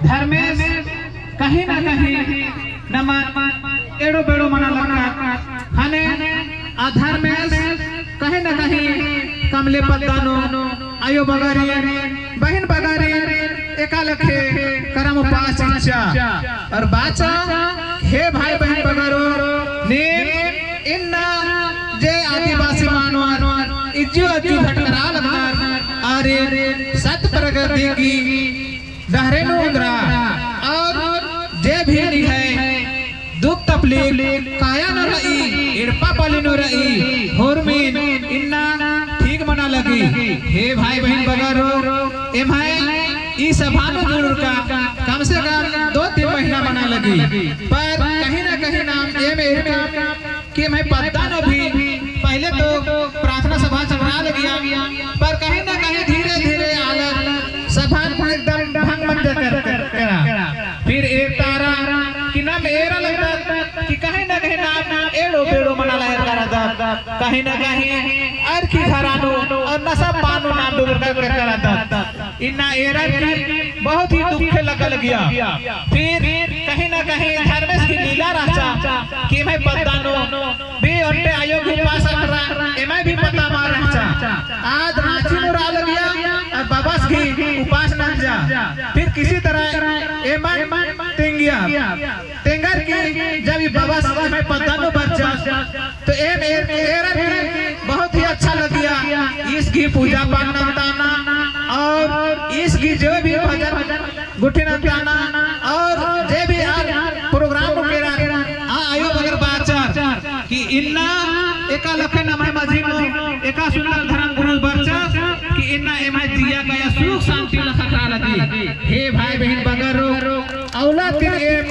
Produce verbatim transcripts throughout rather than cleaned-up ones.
धर्मेस कहीं ना कहीं नमन एड़ो बेड़ो मना लग्गा। ख़ने आ धर्मेस कहीं ना कहीं कमले पद्दा नू आयो बगारी, बहिन बगारी, एका लेखे करम उपास चिच्चा। और बाचा, हे भाई बहिन बगरो, नीम इन्ना जे आदिवासी मानवर इज्जु अज्जु भटकरा लगनर, अरे सत प्रकृति गही डहरे नू ओन्दरा, और जे भी निंग्है दुख तकलीफ काया नू रई, एड़पा पल्ली नू रई, होरमिन इन्ना ठीक मना लगी। हे भाई बहिन बगरो, एम्है ई सभा नू जुड़रका कम से कम दो तीन महीना मना लगी, पर कहीं ना कहीं नाम एम एरका कि एम्है पद्दा नू भी पहले तो प्रार्थना सभा चलरा लगिया, पर कहीं ना कहीं धीरे धीरे आलर सभा नू एकदम भंग मंजा कर, कर, करा। फिर एरतारा कि नाम एरा लगदत कि कहीं ना कहीं नाम एड़ो बेड़ो मना लहर करा दत, कहीं ना कहीं अरखी झरा नू और नशा पान नू नाम डुबरका कर करा दत। इन्ना एरर की बहुत ही दुखे लग्गा लगिया। फिर कहीं ना कहीं धर्मेस गही लीला रहचा कि एम्है पद्दा नू भी ओन्टे आयो गही उपास अख़रा, एम्है भी पता मा रहचा। आद राँची नू रआ लगिया, और बबस गही उपास नंजा। फिर किसी तरह एमन तेंगिया। तेंगर की जब ई बबस एम्है पद्दा नू बरचा, तो एम एर-, एरर की बहुत ही अच्छा लगिया। ईस गही पूजा पाठ नन्ताना और ईस गही जो भी भजन गुट्ठी नन्ताना और जे भी आर program नू केरा, आ आयो बगर बाचर कि इन्ना एका लेखे नम्है मझी नू एका सुन्दर धर्म गुरु बरचा कि इन्ना एम्है जिया काया सुख शांति ला ख़क्खरा लगी। हे भाई बहिन बगरो, अउला तिम एम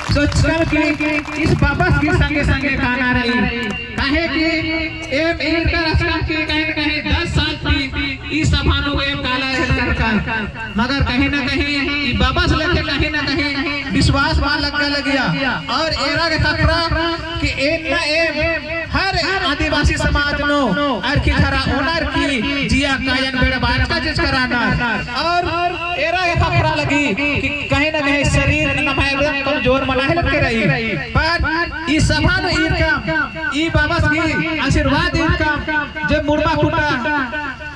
सोचकम कि ईस बबस गही संगे संगे काना रई। काहे कि एम ईरका रहचकम कि कहीं न कहीं दस साल ती ई सभा नू एम काला हेलरका। मगर कहीं न कहीं ई बबस लेखे कहीं न कहीं विश्वास मा लग्गा लगिया। और एरा गे ख़क्खरा कि एन्ना एम हर आदिवासी समाज नू अरखी झरा ओनर की जिया कायन बेड़ा बाचका चिच्चका रअनर। और एरा गे ख़क्खरा लगी कि कहीं न कहीं शरीर नम्है एकदम कमजोर मना हेलरके रई। पर ई सभा नू ईरकम, ई बबस गही आशीर्वाद ईरकम, जे मुड़मा खुटा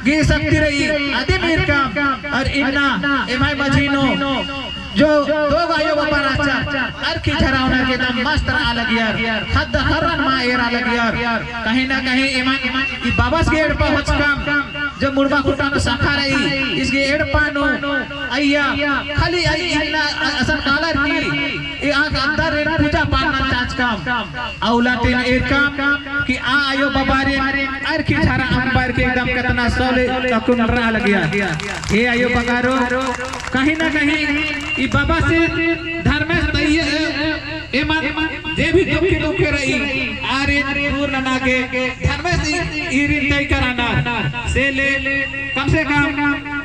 गही शक्ति रई, अदिम ईरकम, और इन्ना एम्है मझी नू जो दो गो आयो बाबा रहचर, अरखी झरा ओनर के एकदम मस्त रआ लगियर, ख़द्द ख़र्रन मा एरा लगियर। कहीं न कहीं एमन ई बबस गही एड़पा होचकम, जे मुड़मा खुटा नू शाखा रई, ईस गही एड़पा नू अइया, खाली अइया इन्ना अ-, असन कालर की, ई आँख अंदर रे पूजा पाठ नना चाचकम। अउला तिम ईरकम कि आ आयो बबारिन अरखी झरा अम्बर के एकदम केतना सौले अक्कुन रआ लगिया। हे आयो बगरो, कहीं न कहीं ई बबस धर्मेस तइये, एमन जे भी दुखी दुखी रई, आरिन दूर नना गे धर्मेस ई-, ईरिन तइयका रअनर। से ले कम से कम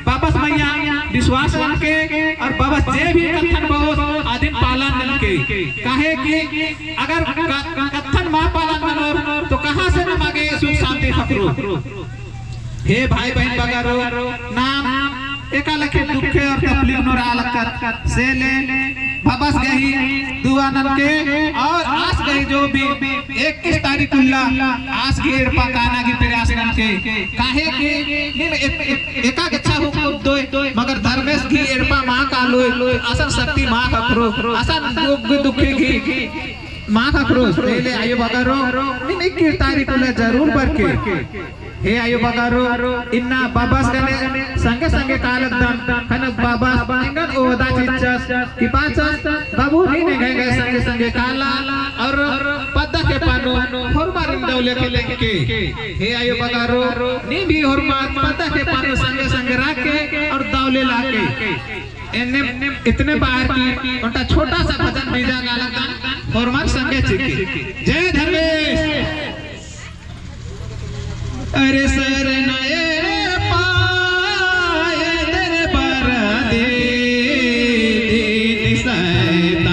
बबस मइय्याँ विश्वास ननके और बबस जे भी कत्थन बओस अदिन पालन ननके। काहे कि अगर क-, कत्थन मा पालन ननोर तो कहाँ से नमा गे सुख शांति ख़क्खरो? हे भाई बहिन बगरो, नाम एका लेखे दुखे और तकलीफ नू रआ लगदत, से ले बबस गही दुआ ननके और आस गही जो भी इक्कीस तारीख उल्ला आस गही एड़पा काना गही प्रयास ननके। काहे कि नीम ए-, ए-, एका गेच्छा हूँ कुद्दोय, मगर धर्मेस गही एड़पा मा कालोय, असन शक्ति मा ख़क्खरो, असन दुख दुखे गही मा ख़क्खरो। से ले आयो बगरो, नीम इक्कीस तारीख उल्ला जरूर बरके। हे आयो बगरो, इन्ना बबस गने संगे संगे कालदन, ख़ने बबस एंगन ओहदा चिच्चस, कि बाचस, बाबू नीन एंग्है संगे संगे काला, और पद्दा के पन्नू होरमारिन दव लेके लेके। हे आयो बगरो, नीम भी होरमार पद्दा के पन्नू संगे संगे रअके और दव ले लाके। एन्ने इतने बार की ओन्टा छोटा सा भजन बीजा कालदन, होरमार संगे चिके। जय धर्मेस। अरे सरना एड़पा ए दरबार दे, दे, दे, साहेब।